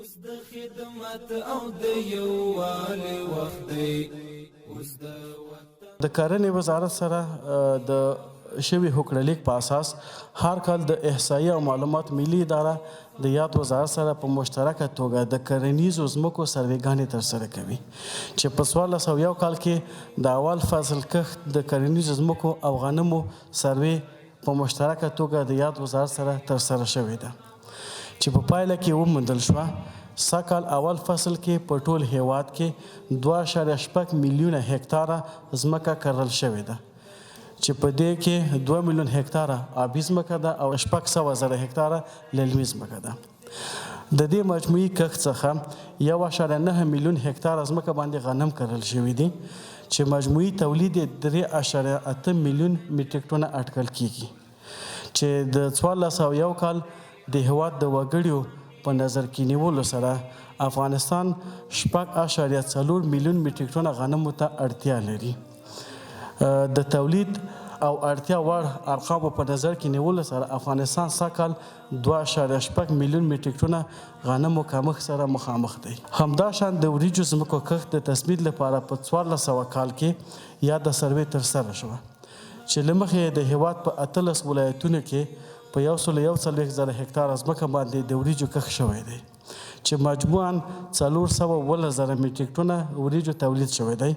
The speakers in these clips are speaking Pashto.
اوس د خدمت او د یووالي وخت دی. اوس د وطن. د کرنې وزارت سره د شوي هوکړه لیک په اساس هر کال د احصایي او معلومات ملي اداره د یاد وزارت سره په مشترکه توګه د کرنیزو ځمکو سروېګانې ترسره کوي، چې په 1401 کال کې د اول فصل کښت د کرنیزو ځمکو او غنمو سروې په مشترکه توګه د یاد وزارت سره ترسره شوې ده، چې په پایله کې وموندل شوه سږکال اول فصل کې په ټول هېواد کې 2.6 میلیونه هکتاره ځمکه کرل شوې ده، چې په دې کې 2 میلیون هکتاره آبي ځمکه ده او 600 زره هکتاره للمي ځمکه ده. د دې مجموعي کښت څخه 1.9 میلیون هکتاره ځمکه باندې غنم کرل شوي دي، چې مجموعي تولید یې 3.8 میلیون میټریک ټنه اټکل کیږي، چې د 1401 کال د هیواد د وګړیو په نظر کې نیولو سره افغانستان 6.4 میلیون میټریک ټنه غنمو ته اړتیا لري. د تولید او اړتیا وړ ارقامو په نظر کې نیولو سره افغانستان سږکال 2.6 میلیون میټریک ټنه غنمو کمښت سره مخامخ دی. همداشان د وریجو ځمکو کښت د تثبیت لپاره په 1400 کال کې یاده سروې ترسره شوه، چې له مخې یې د هیواد په 18 ولایتونو کې په 141 زره هکتاره ځمکه باندې د وریجو کښت شوی دی، چې مجموعاً 417 زره میټریک ټنه وریجو تولید شوی دی،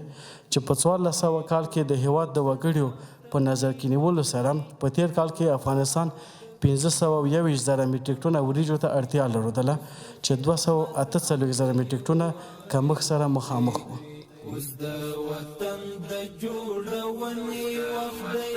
چې په 1400 کال کې د هیواد د وګړیو په نظر کې نیولو سره په تیر کال کې افغانستان 521 زره میټریک ټنه وریجو ته اړتیا لرودله، چې 248 زره میټریک ټنه کمښت سره مخامخ وو. اوس د وطن د جوړونې وخت دی.